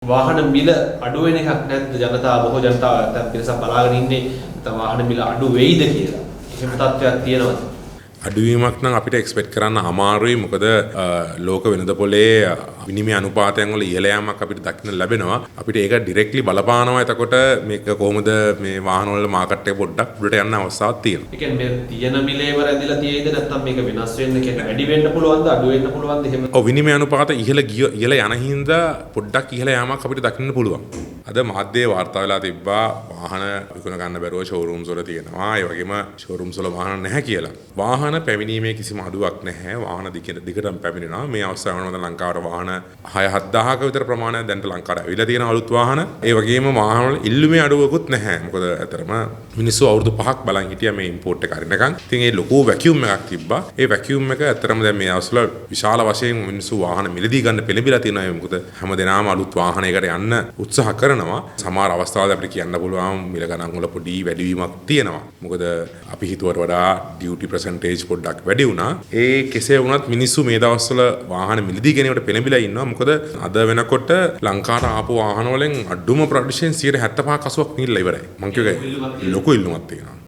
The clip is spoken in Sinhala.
වාහන මිල අඩු වෙන එකක් නැද්ද? ජනතාව, බොහෝ ජනතාව නැත්නම් පිරිසක් බලාගෙන ඉන්නේ නැත්නම් වාහන මිල අඩු වෙයිද කියලා. එහෙම තත්ත්වයක් තියෙනවද? අඩුවීමක් නම් අපිට එක්ස්පෙක්ට් කරන්න අමාරුයි. මොකද ලෝක වෙළඳ පොලේ විනිමය අනුපාතයන් වල ඉහළ යාමක් අපිට දකින්න ලැබෙනවා. අපිට ඒක ඩිරෙක්ට්ලි බලපානවා. එතකොට මේක කොහොමද මේ වාහන වල මාකට් එක පොඩ්ඩක් උඩට යන්න අවස්ථාවක් තියෙනවා. ඒ කියන්නේ මේ තියෙන මිලේම රැඳිලා තියෙයිද, නැත්නම් මේක වෙනස් වෙන්න, කියන්නේ වැඩි වෙන්න පුළුවන්ද, අඩු වෙන්න පුළුවන්ද එහෙම? ඔව්, විනිමය අනුපාත ඉහළ ගිය ඉහළ යන හින්දා පොඩ්ඩක් ඉහළ යාමක් අපිට දකින්න පුළුවන්. අද මාධ්‍යයේ වාර්තා වෙලා තිබ්බා වාහන විකුණ ගන්න බැරුව ෂෝරූම්ස් වල තියෙනවා. ඒ වගේම ෂෝරූම්ස් වල වාහන නැහැ කියලා. වාහන පැමිණීමේ කිසිම අඩුවක් නැහැ. වාහන දිගට දිගටම පැමිණෙනවා. මේ අවස්ථාව වෙනකොට ලංකාවට වාහන 6 7000ක විතර ප්‍රමාණයක් දැනට ලංකාවට ඇවිල්ලා තියෙනවා අලුත් වාහන. ඒ වගේම වාහන වල ඉල්ලුමේ අඩුවකුත් නැහැ. මොකද ඇත්තටම මිනිස්සු අවුරුදු 5ක් බලන් හිටියා මේ ඉම්පෝට් එක අරිනකන්. ඉතින් ඒ ලොකු වැකියුම් එකක් තිබ්බා. ඒ වැකියුම් එක ඇත්තටම දැන් මේ දවස්වල විශාල වශයෙන් මිනිස්සු වාහන මිලදී ගන්න පෙළඹිලා තියෙනවා. ඒ මොකද හැම දෙනාම අලුත් වාහනයකට යන්න උත්සාහ කරනවා. සමහර අවස්ථාවල අපිට කියන්න පුළුවන් මිල ගණන් වල පොඩි වැඩිවීමක් තියෙනවා. මොකද අපි හිතුවට වඩා ඩියුටි පර්සන්ටේජ් පොඩ්ඩක් වැඩි වුණා. ඒ කෙසේ වුණත් මිනිස්සු මේ දවස්වල වාහන මිලදී ගැනීමට පෙළඹිලා ඉන්නවා. මොකද අද වෙනකොට ලංකාවට ආපු වාහන වලින් අඩුම ප්‍රතිශතයෙන් 75ක් 80ක් මිලලා ඉවරයි. මං කිව්වේ ලොකු ඉල්ලුමක් තියෙනවා.